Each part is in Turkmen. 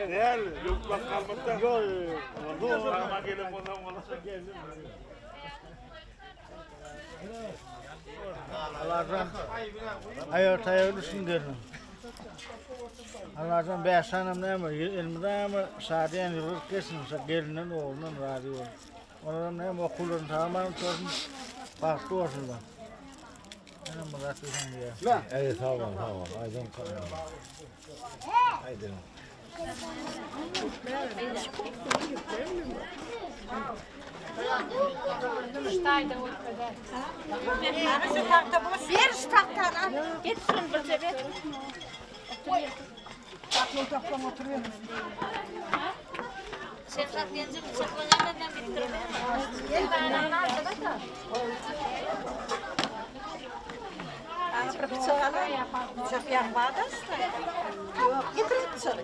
Däl, ýok bak kalmasa. Ýok. Saňa gelen bolsaň bolar. Allah'tan aýar taýar düşün gelin. Allah'tan bäş sanam näme, elmydama şadyýan ýylgyryp geçsin, şa gelinden oglundan razy bol. Olaram näme okuwlaryny tamam otursun, bagtly bolsunlar. Ene Murat diýen diýýär. Ey sag bol, sag bol. Aýdyn. Aýdyn. Ber şu tagtany. Get şunu bir ber. Şemşat gelince bıçaklanamadan bitirdi. Gel bana aldı Bir bıçak alayım. Bıçak yakmadı aslında. Yok, getir bıçağı.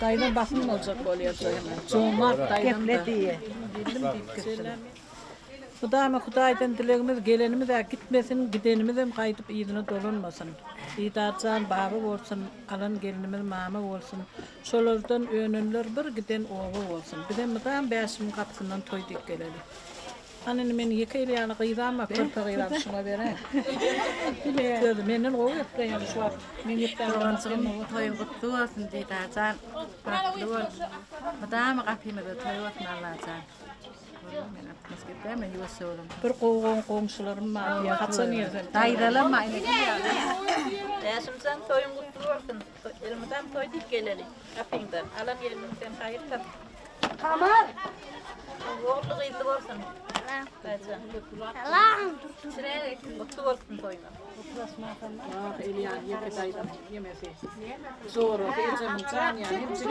Daýdan basym boljak bolýar hemen. Jomart daýdan da. Mydama Hudaýdan dilegimiz gelenimiz-ä gitmesin, gidenimizem gaýdyp yzyna dolanmasyn. Didarjan baba bolsun, alan gelnimiz mama bolsun. Şolardan önenler bir giden oba bolsun. Bizem mydam Bäşimiň gapysyndan toý diýip geleli. Hany indi meniň ýeke el ýaly gyzam bar, körpe gyzam şuňa beräý. Sözi menden gowy gepleýär şu wagt. Men geplämde Doganjygym toýuň gutly bolsun Didarjan. Bagtly bol. Mydama gapymyzda toý bolsun Allajan. Men artykmaç geplämän ýuwaşja bolam. Bir gowy goňşularym bar diýýär. Haçan gelsem. Daýzalam ine gel. Bäşimjan toýuň gutly bolsun. Elmydam toý diýip geleli. Gapyňda. Alan gelniň sen haýyr tap. Kamar. Ogully gyzly bolsun. Gutly bolsun toýuňa. Ah, Elýan ýeke daýzam ýemesi. Zorasy ejemiň jan ýany hemjigim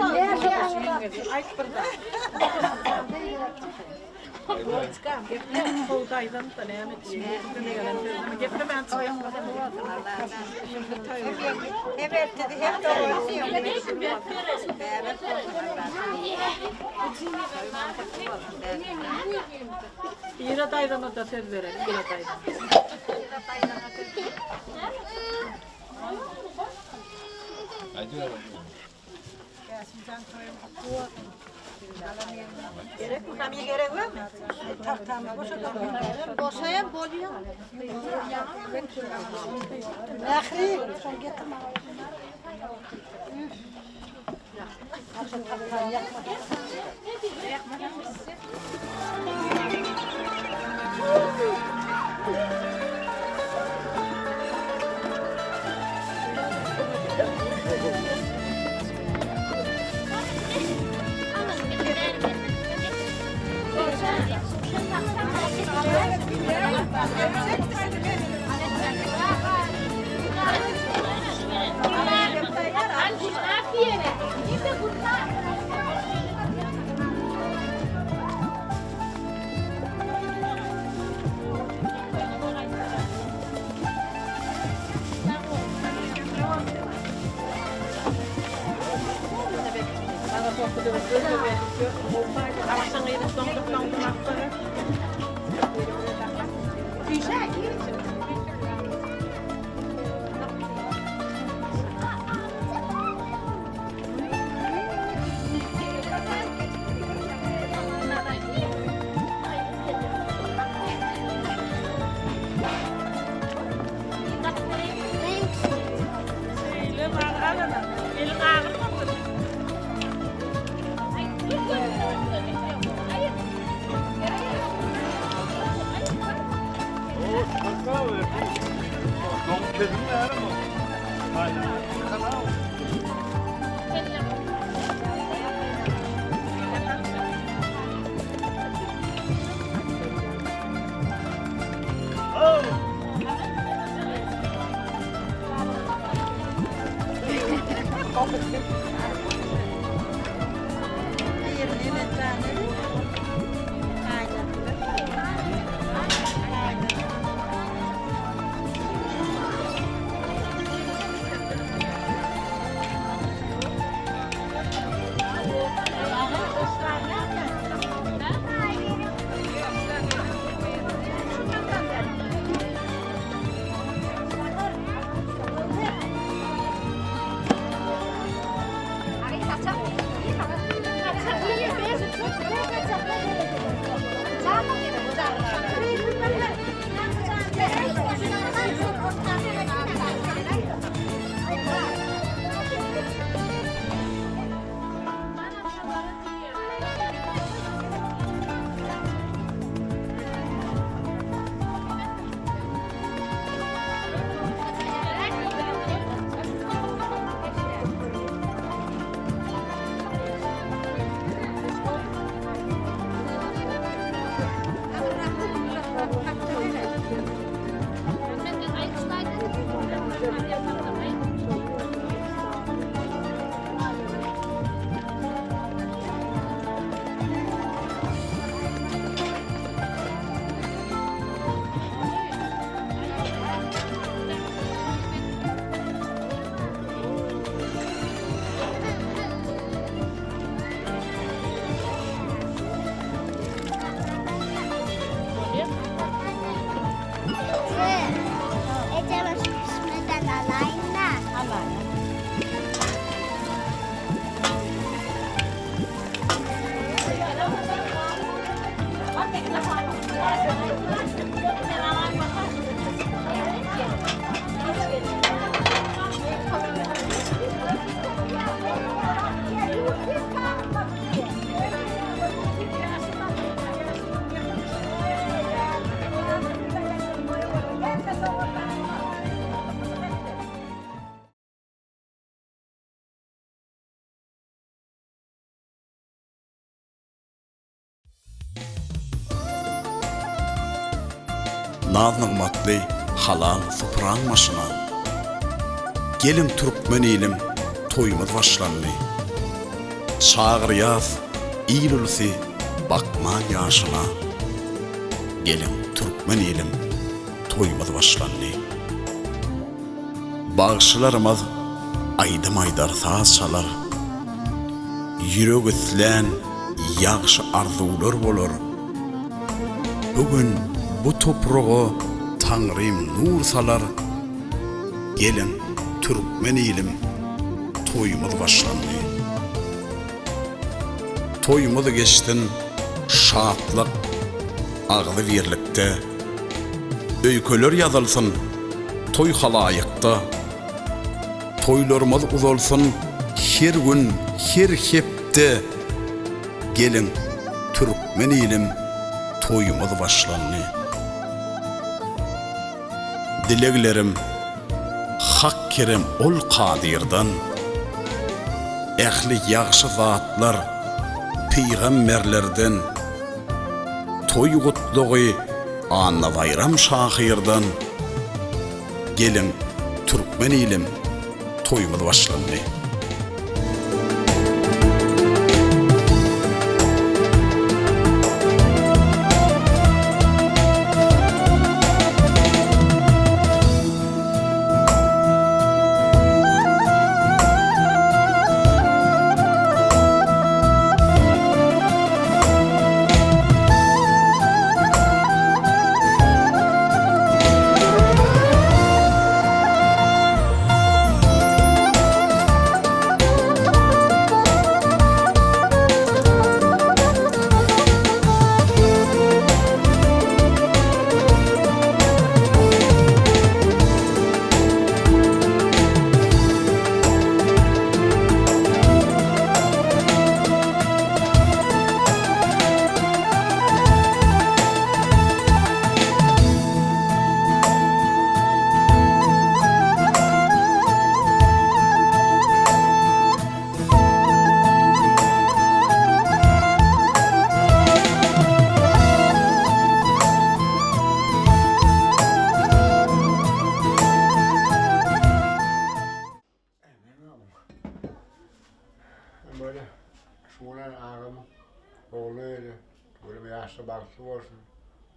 ýeňňesi. Aýt bir zat. Bolçkam geple. Gowy daýzam da näme diýýär. Geplemän çyk. Hem ertedi hem dogry. Ira daýzama da söz berelim, Ira daýzama. Gerek mi? Hamir gerek var mı? Tahtamı boşatalım. Boşayam bolýar. Mähri, şony getir maňa. Üf. Şu tahtany ýakma. Naz-nygmatly halal supraň başyna. Geliň türkmen ilim toýumyz başlandy. Çagyrýas il-ulusy bakman ýaşyna. Geliň türkmen ilim toýumyz başlandy. Bagşylarymyz aýdym aýdar saz çalar. Ýürek islän ýagşy arzuwlar bolar. Bu gün bu topraga Taňrym nur salar, Geliň, türkmen ilim, toýumyz başlandy. Toýumyz geçsin şatlyk, agzybirlikde, Öýkeler ýazylsyn toý halaýykda. Toýlarymyz uzalsyn her gün, her hepde, Geliň, türkmen ilim, toýumyz başlandy. Dileglerim Hak kerem ol Kadyrdan, Ähli ýagşy zatlar pygamberlerden, Toý gutlagy Annabaýram şahyrdan, Geliň, türkmen ilim, toýumyz başlandy. Böyle şular agam ogly öyle. Böyle yaşlı bagtly bolsun.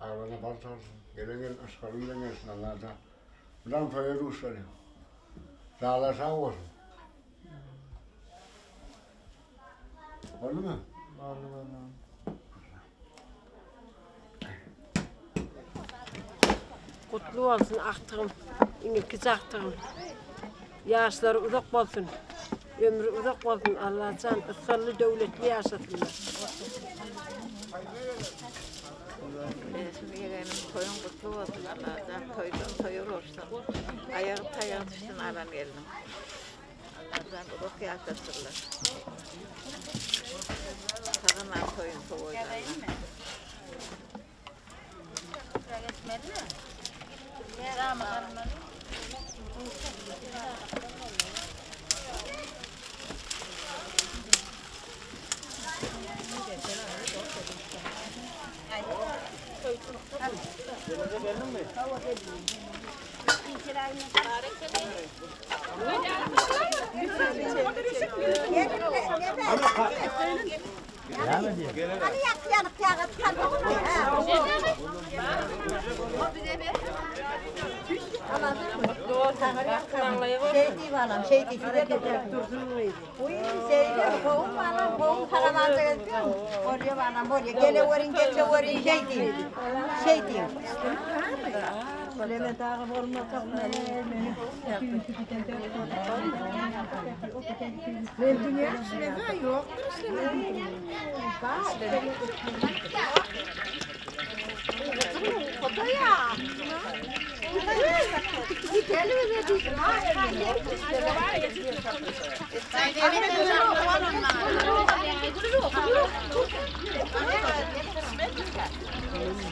Aglaryna bal salsyn. Gelen gelin yşgaly bilen gelsin Allajan. Mydam toýa duşalyň. Janlar sag bolsun. Boldumy? Boldy boldy. Gutly bolsun agtygym, iňirkiç agtygym. Ýaşlary uzak bolsun, ömri uzak bolsun Allajan ysgally döwletli ýaşasynlar. Bäşim ýegenim toýuň gutly bolsun Allajan toýdan toýa ulaşsyn. Aýagy taýagy düşsün alan gelniň. Allajan uzak ýaşatsynlar. Sag-aman toýuny sowaýyn.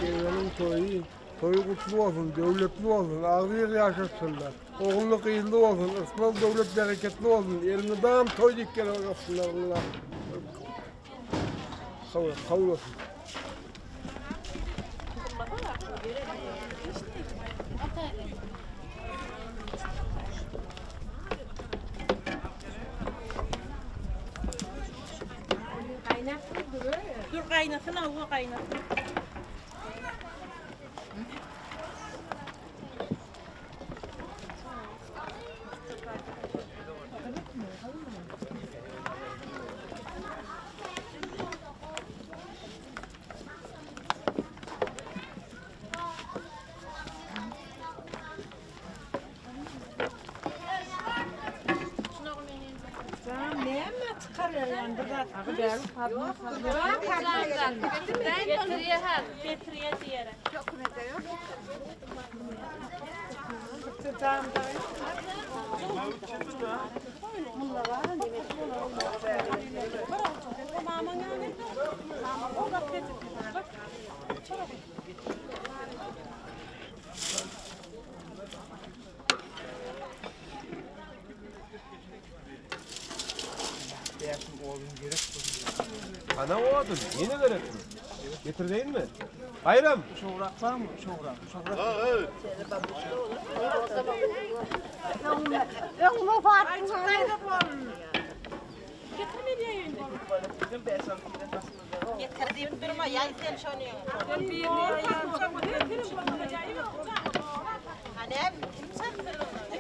Geliniň toýy, toýy gutly bolsun, döwletli bolsun, agzybir ýaşatsynlar. Ogully gyzly bolsun, ysmaz döwlet bereketli bolsun, elmydam toý diýip gelen bolsunlar. Kabul olsun. Dur gaýnasyn awwa gaýnasyn. Ana odun, ýene gerekmi? Getirdeýinmi? Baýram! Şowrak barmy? Şowrak, şowrak. Getir diýip durma, ýaý sen şony. Anem, kim çaksyn ony?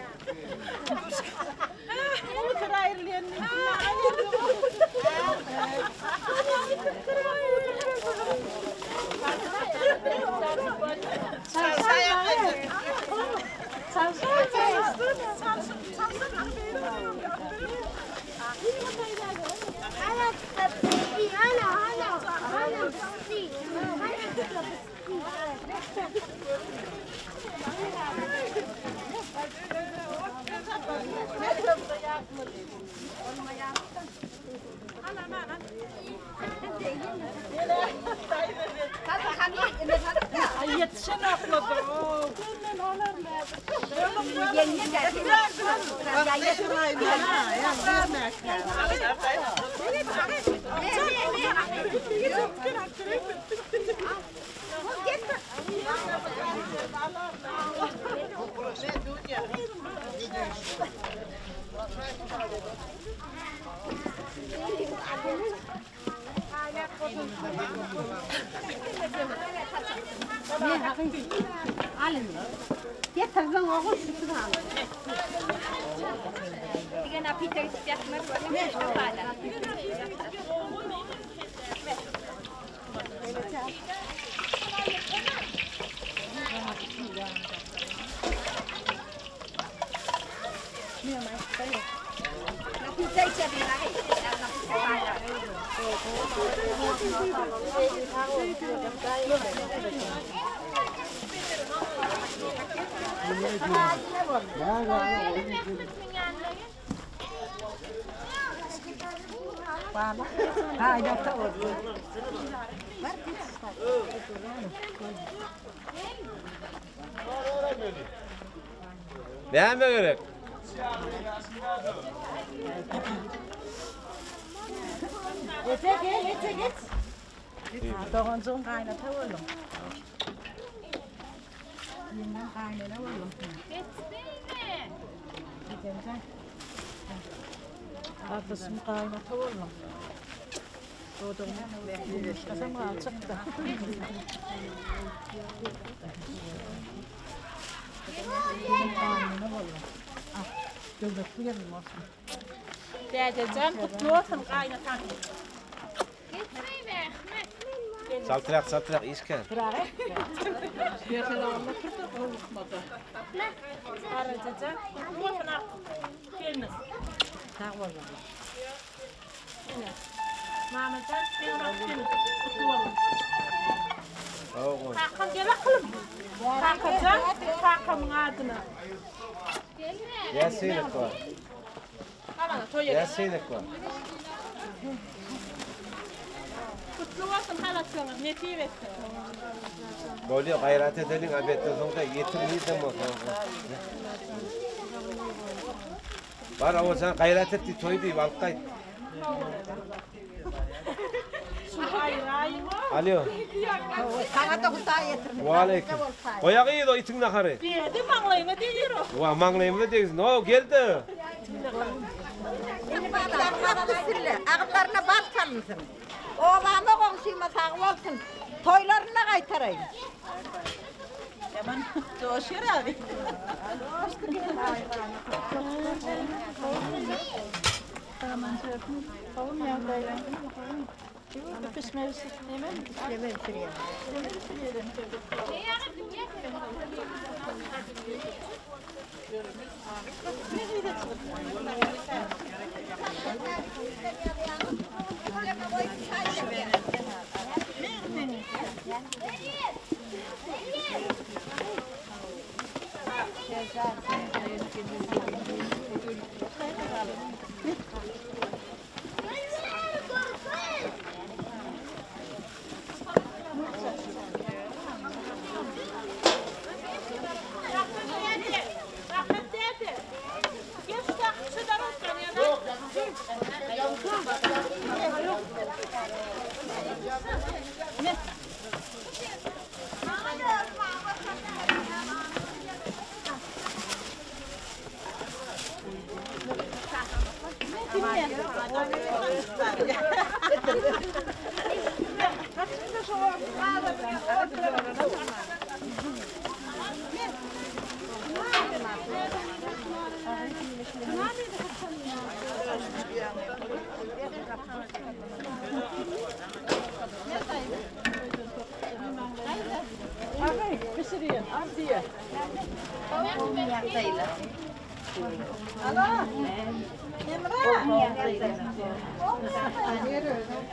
Näme gerek? Ete gel, ete geç. Doganjygym gaýnata boldum. Ýeňňem gaýnene boldum. Ejemjan. Gardaşym gaýynata boldum. Dodagym kasam galjakdy. Gaýynene boldum. Ah, döwletli gelin bolsun. Dädejan gutly bolsun gaýynataň. Çaltrak çaltrak işkär. Garajajan gutly bolsun ak gelniň. Sag boluň. Mamajan seň ak gelniň gutly bolsun. Kakam gel akylym. Kakajan kakamyň adyna. Ýa seýrek bar. Ýa seýrek bar. Gutly bolsun halatlaryňyz nesip etsin. Bolýa gaýrat edeliň obedden soň-da ýetir nirden bolsa. Bar Owajan gaýrat et diý toý diýip alyp gaýt. Alýo. Saňa-da Hudaý ýetirsin. Waleýkim. Goýa gyz o itiň nahary. Berdi maňlaýyňa degýär o. Wa maňlaýymyza degsin. O geldi. Indi balalarymyz düşsünler, agyzlaryna bal salynsyn. Obama goňşyma sag bolsun, toýlaryna gaýtaraýyn. Ýaman joşýar abi.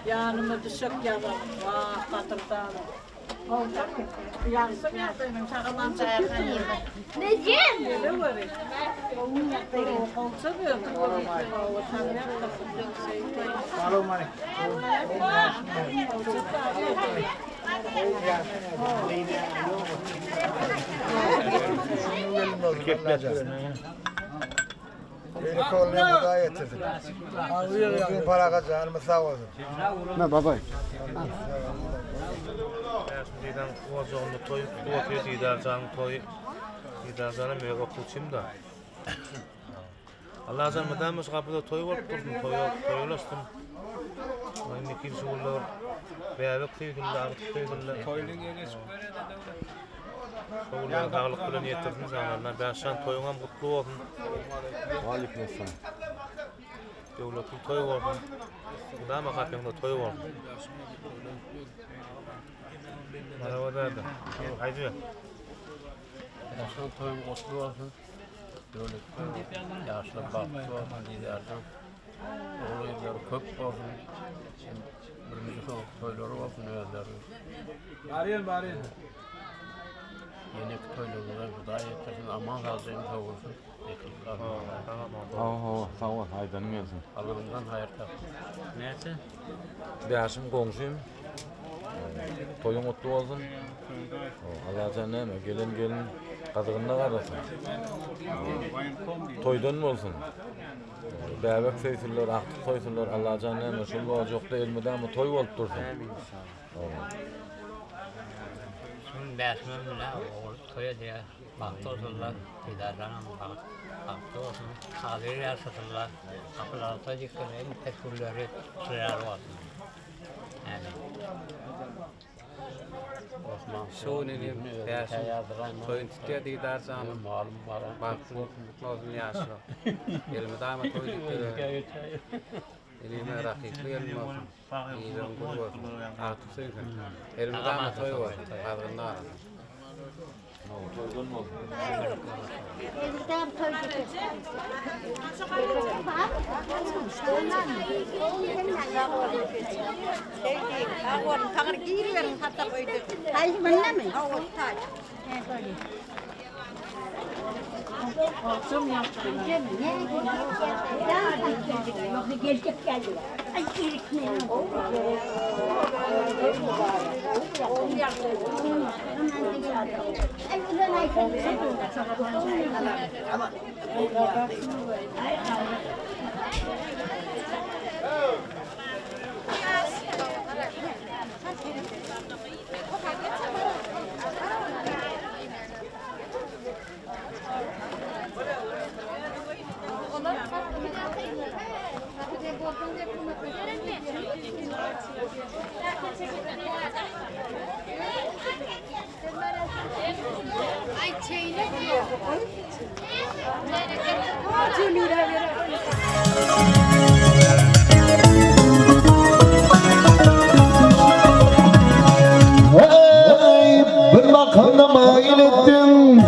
Ýanyma düşek ýazaryn, wah, gadyrdanym. Ýagsam ýagdaýynyň sagaman Nejem? Ýele göri. Gowça berdi. Beýleki ogluny hem Hudaý getirsin. Uzyn paraga janymyz sag bolsun. Ne babay. Bäşim diýdan ojagynda toý gutly otyr Didarjanyň toýy. Didarjanam öz okuwçym-da. Allajan mydama şu gapyda toý bolup dursun, toýa toý ulaşsyn. Indiki şu günler bäbek söýsünler, agtyk söýsünler. Toýuny geçip berede döwlet. Şo günler saglyk bilen ýetirsin janlarına. Bäşjan toýuňam gutly bolsun. Waleýkim essalam. Döwletli toý bolsun. Mydama gapyňda toý bolsun. Merhaba däde. Aýdyber. Bäşjan toýuň gutly bolsun. Döwletli, ýaşlar bagtly bolsun diýerdim. Ogul gyzlary köp bolsun. Birinji soňky toýlary bolsun özleriniň. Barýan barýan. Ýeneki toýlaryna Hudaý ýetirsin, aman sagja sowulsun. Hawa hawa sag bol aýdanyň gelsin. Allandan haýyr tap. Näçe? Bäşim goňşym. Toýuň gutly bolsun. Allajan näme gelen gelin gazygynda garasyn. Toýdan bolsun. Bäbek söýsünler, agtyk soýsunlar. Allajan näme şul ojakda elmydama toý bolup dursun. Şuň bäşimem bile ogul toý edýär. Bagtly bolsunlar, Didarjanam bagt bagtly bolsun. Agzybir ýaşasynlar. Gapylary toý dikgene iň pes günleri şular ýaly bolsun. Ämin. Şu gün inim bäşim toýuny tutýar Didarjanym. Bagtly bolsun, gutly bolsun ýaşlar. Elmydama toý dikgene. Elime rakyply gelin bolsun. Ýylyň gül bolsun. Agtyk söýsün. Elmydama toý bolsun. Gazgynda galasyn. Toýdan bolsun. Elmydama toý Hey, bir makamda mail ettim.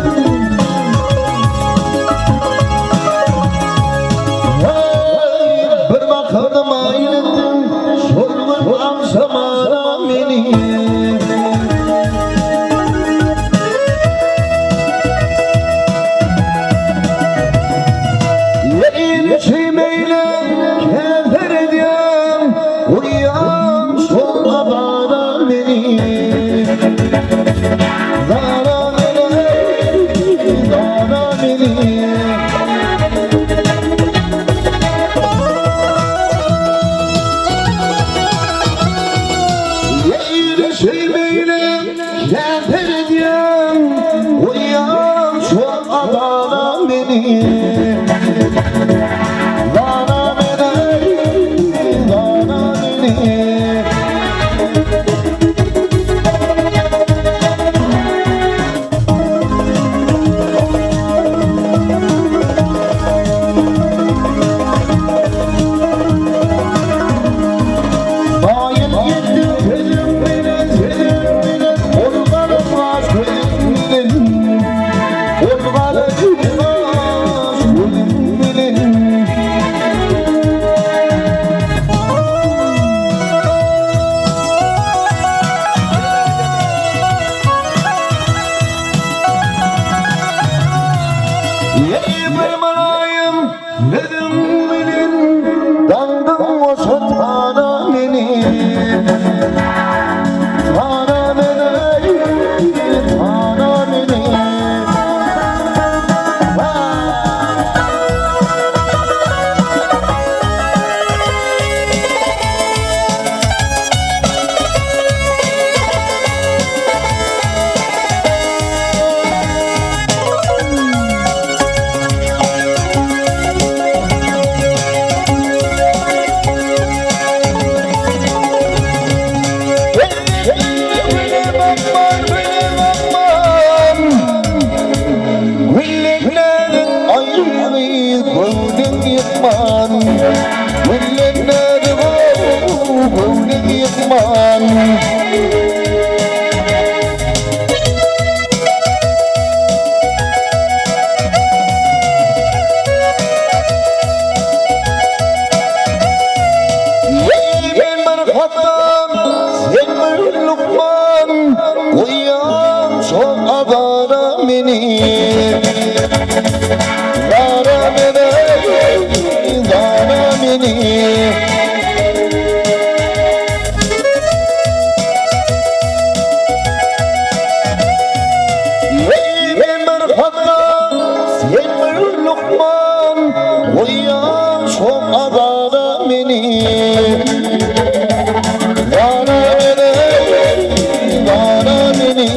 Hey, bir makamda mail ettim. Şol gün akşamana meni. Yeğil kefer edem Uyan şol abana meni Zara beni, zara beni Yeğil kefer edem Uyan şol abana beni Zara beni, zara beni Bayıl yetti gözüm bile, gözüm bile Organım var gözüm bile Organım var gözüm bile Ey bir malayım dedim bilin Dandım o satana beni Tana beni, tana beni hasam, sen bir lukman, Goýýaň şol azara meni. Zara meni, zara meni. Eý, men bir hasam, sen bir lukman, Goýýaň şol azara meni. Zara meni, zara meni.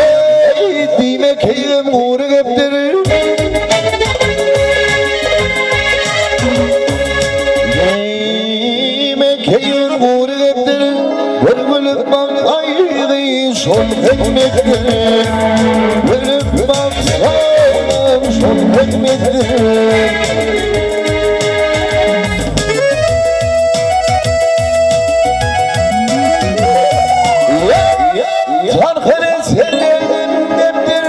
Eý, diýme keýgim gury gepdir. Diýme keýgim gury gepdir. Bir gülüp baksaýdy şol hikmetdir. Gülüp baksaň şol hikmetdir. Çarhyny sen geldin depdir,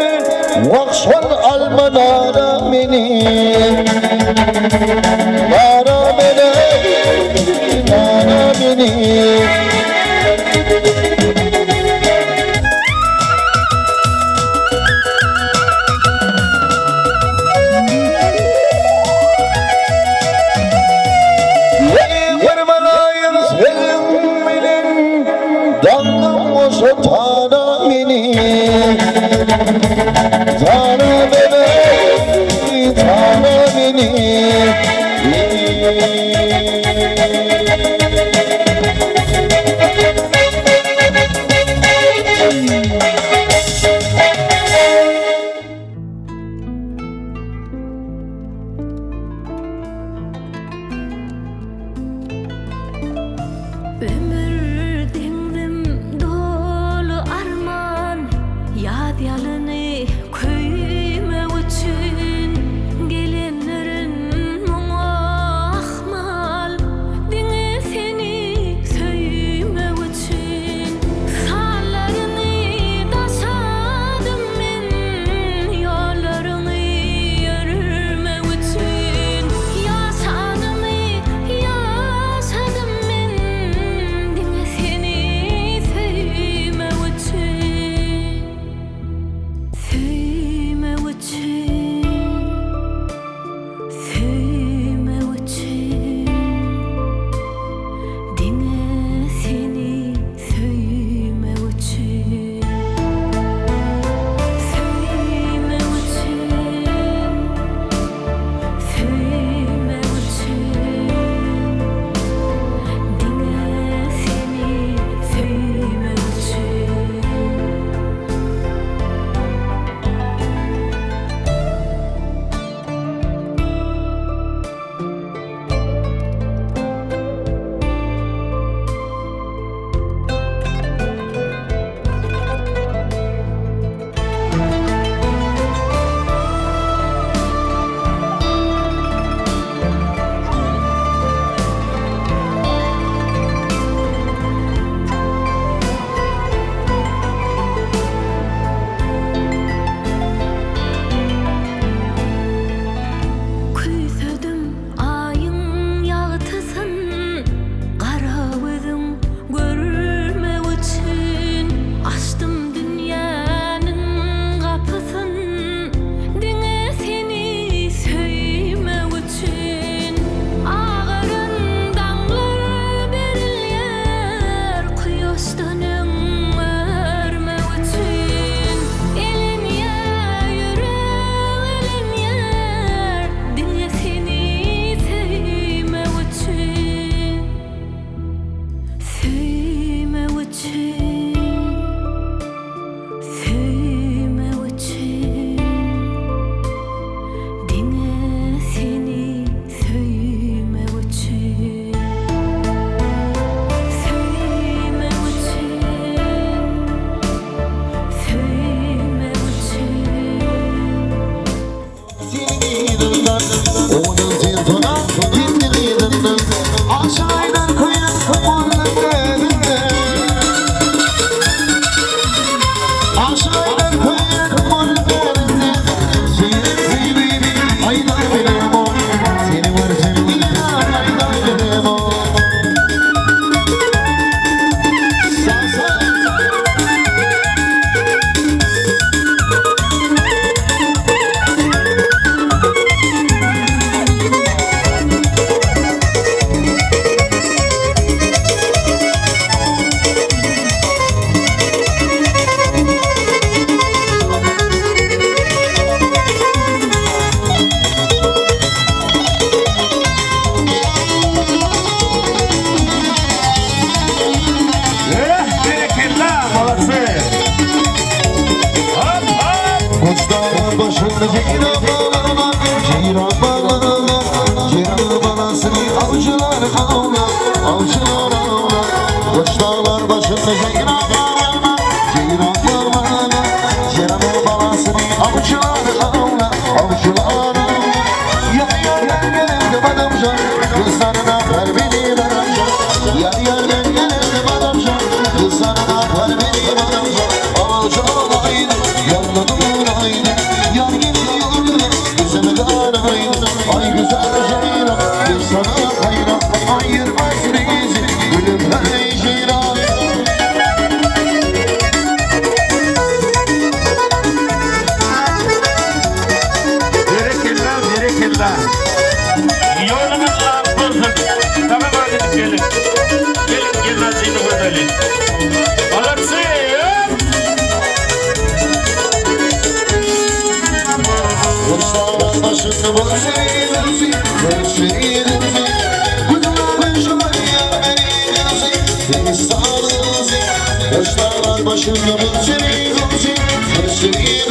Wah şol alma nara meni. Nara meni, nara meni. Eý gurban-aýyr sözüň bilen, Daňdyň goşa tara meni. Tara meni, tara meni. Ömür deňzim doly arman, Ýaz ýalyny köýme. başında ceyran balana, ceyran balana, ceyran balasını avcılar avlar, avcılar avlar. Koç dağlar başında ceyran balana, ceyran balana, ceyran balasını avcılar avlar, avcılar avlar. Yar yar ben gelirdim adamca, kızlarına ver beni ver amca. Yar yar ben gelirdim adamca, kızlarına ver beni ver amca. Avcı olaydım, yanına duraydım, yar geliyordu, gözüme karaydım. Ay güzel ceylan, bir sana hayran, ayırmaz bizi, gülüm hey ceylan. Berekella, berekella. Yolumuz ak bolsun. Tamam hadi gelin. Gelin gelmezliğini görelim. Molodцы! Koç başında börseydi, börseydi. Koç başında börseydi, börseydi.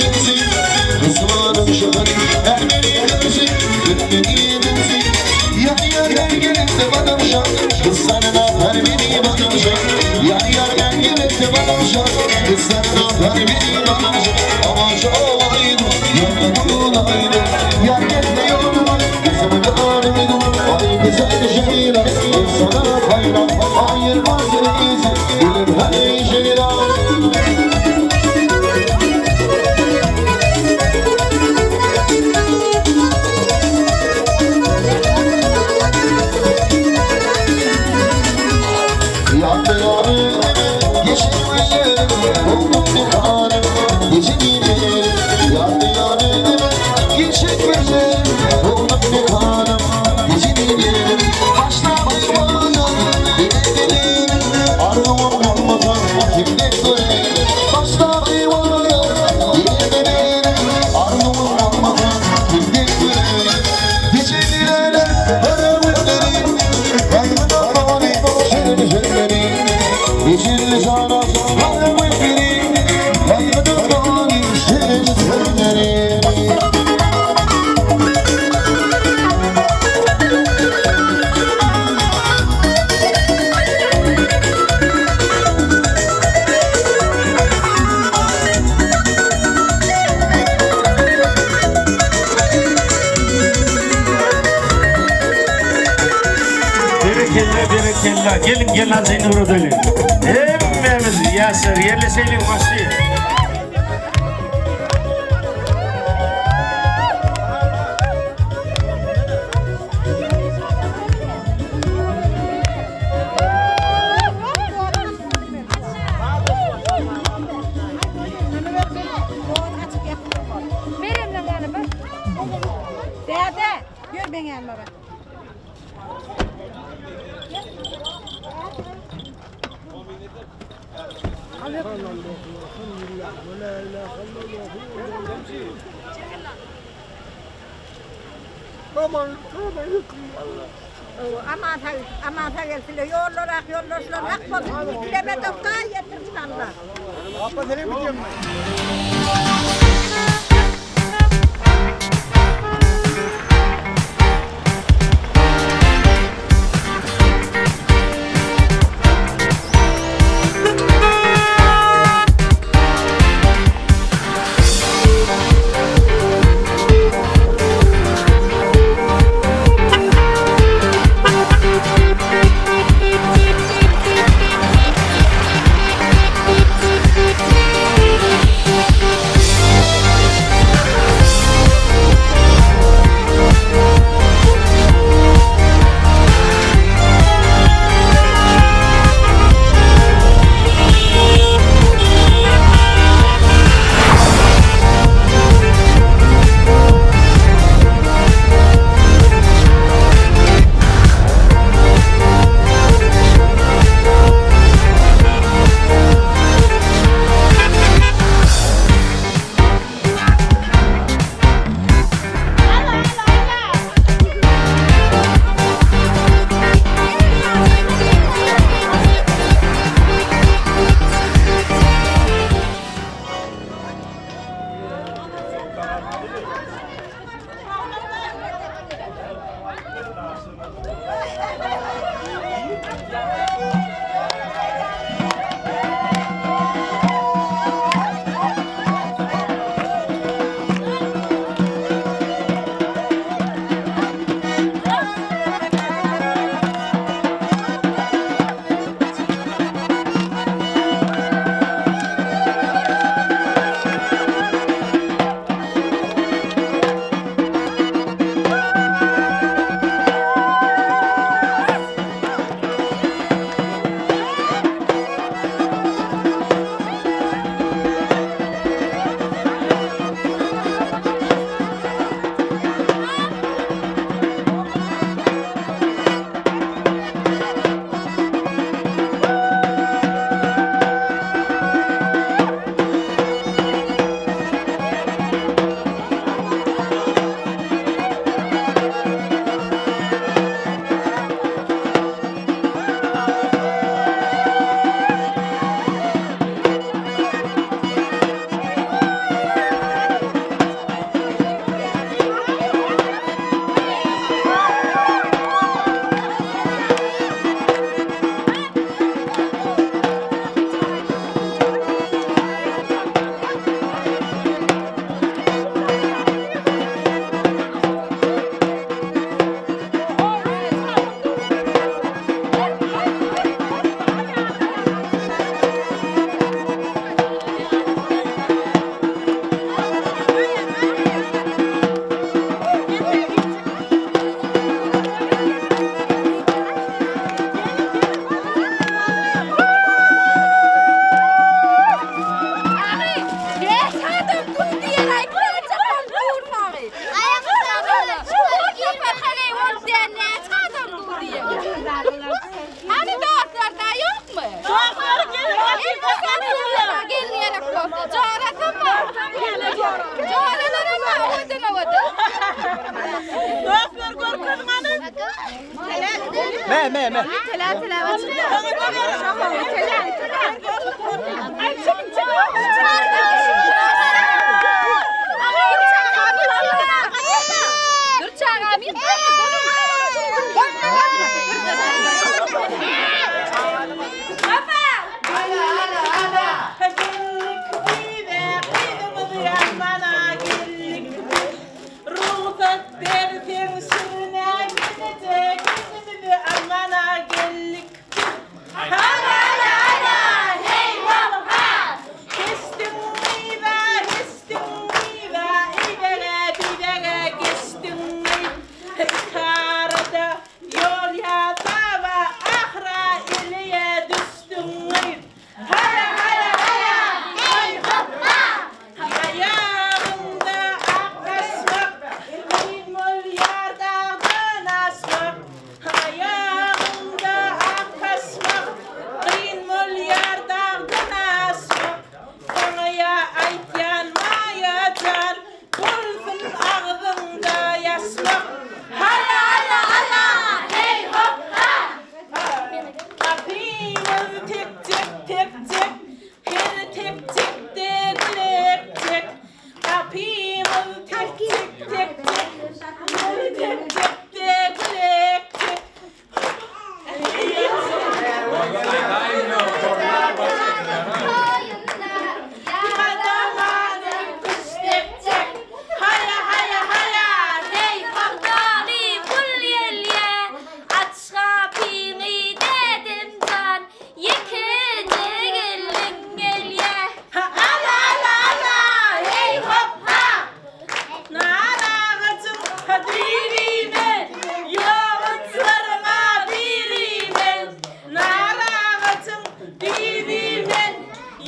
Kızların şahane Ermeni kızı, Türkmeni kızı. Yar yar ben gelip de badamşa, kızlarına Ermeni badamşa. Yar yar ben gelip de badamşa, kızlarına Ermeni badamşa. Ama çoğaydı, yanına Yar gelmiyordu, kızımı karıydım. Ay güzel şeyler, sana hayran, ayırmaz bizi, gülüm hey şeyler. Yandı yarım, geçirmeyelim, buldum bir hanım, gece gidelim. Yandı yarım, geçirmeyelim, buldum bir hanım, gece gidelim. Başla başlamadan, gidelim, ardımın olmadan, kimde göreyim. Başla başlamadan, gidelim, ardımın olmadan, kimde göreyim. Geceler, karanlıkları, Berekella, berekella. Gelin gelmezliğini görelim. Hemmemiz yaşar, yerleşelim başlayın. Dede, gör beni yanıma bak. Aman aman yıkım valla. Aman sağ, aman sağ gelsinler. Yollar ak, yollar ak bolsun. İkileme doktor getirsin Allah. Abla nereye gidiyorsun? Thank you. Me me me. Tele tele Rugsat berseň şirine gidejek Gelinimizi almana geldik biz. Hala-la-la, heý hop-ha! Geçdiň gyza, geçdiň gyza, Ibege, bibege geçdiň gyz. Ikarada ýol ýasaba, Ahyra eleýe düşdüň gyz. Hala, hala, hala, heý hop-ha! Aýagynda ak basmak, Kyn bolýar dagdan aşmak. Aýagynda ak basmak, Kyn bolýar dagdan aşmak. Saňa ýa aýtýan Maýa jan, Bolsun agzyňda ýaşmak. Hala, hala, hala, heý hop ha! Gapymyz tekjek, tekjek, Her tekjekde gülekjek, Gapymyz tekjek, tekjek, Her tekjekde gülekjek. Gadamany küştdepjek, Haýa, haýa, haýa, heý, Bagdaly gul gelýä, aç gapyňy dädemjan. Ýekeje gelin gelýä. Ala ala ala heý hop ha. Nar agajyň düýbi men, Ýoguçlaryňa biri men. Nar agajyň düýbi men,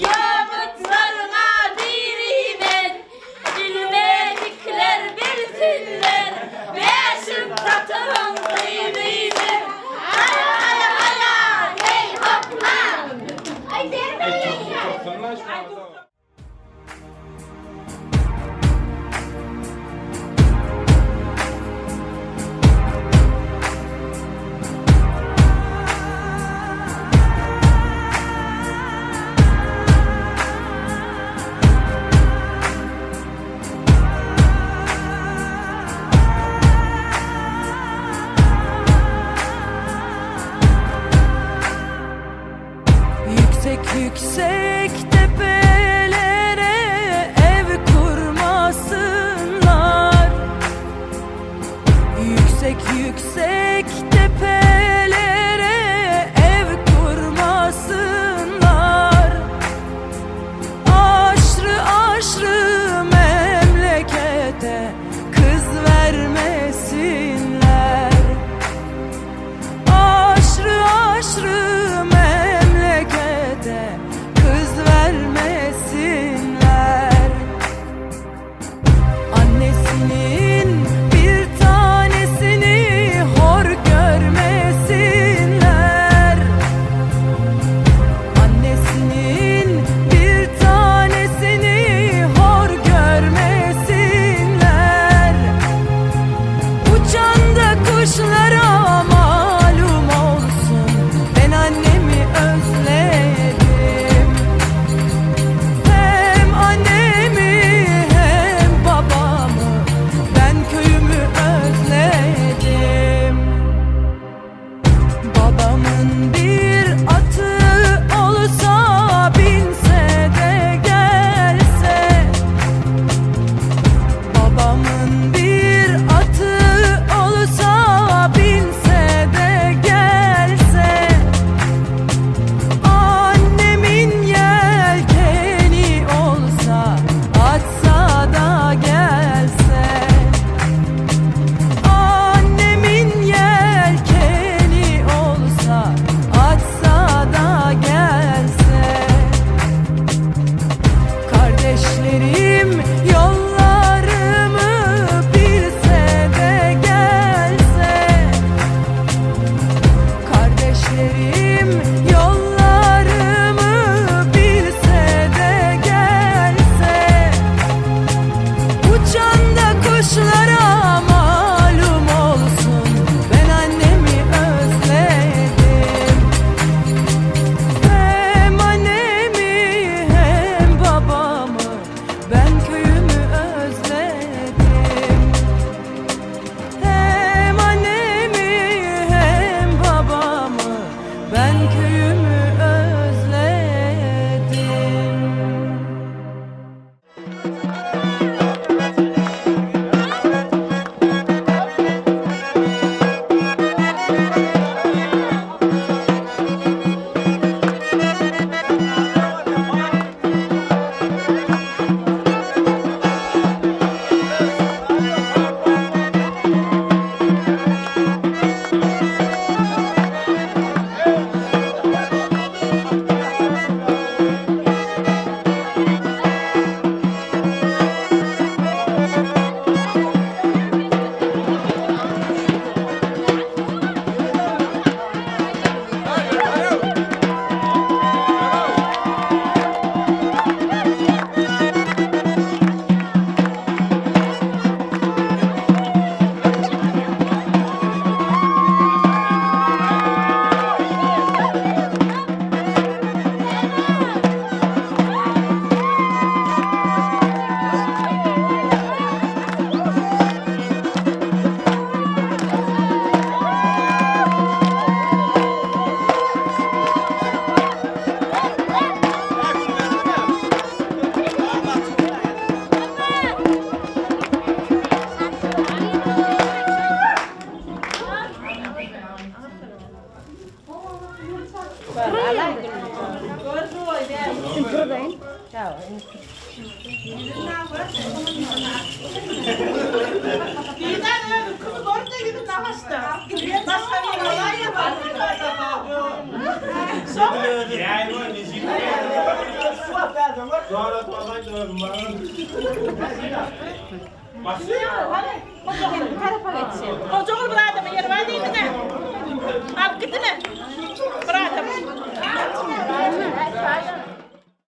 Ýoguçlaryňa biri men. Bilmedikler bilsinler, Bäşim tatyryň gyzy men. Ala ala ala heý hop ha. Yüksek yüksek tepeler. Didar özüňkini gör-de ýüzüni agaçda. Başga biri bolaýma.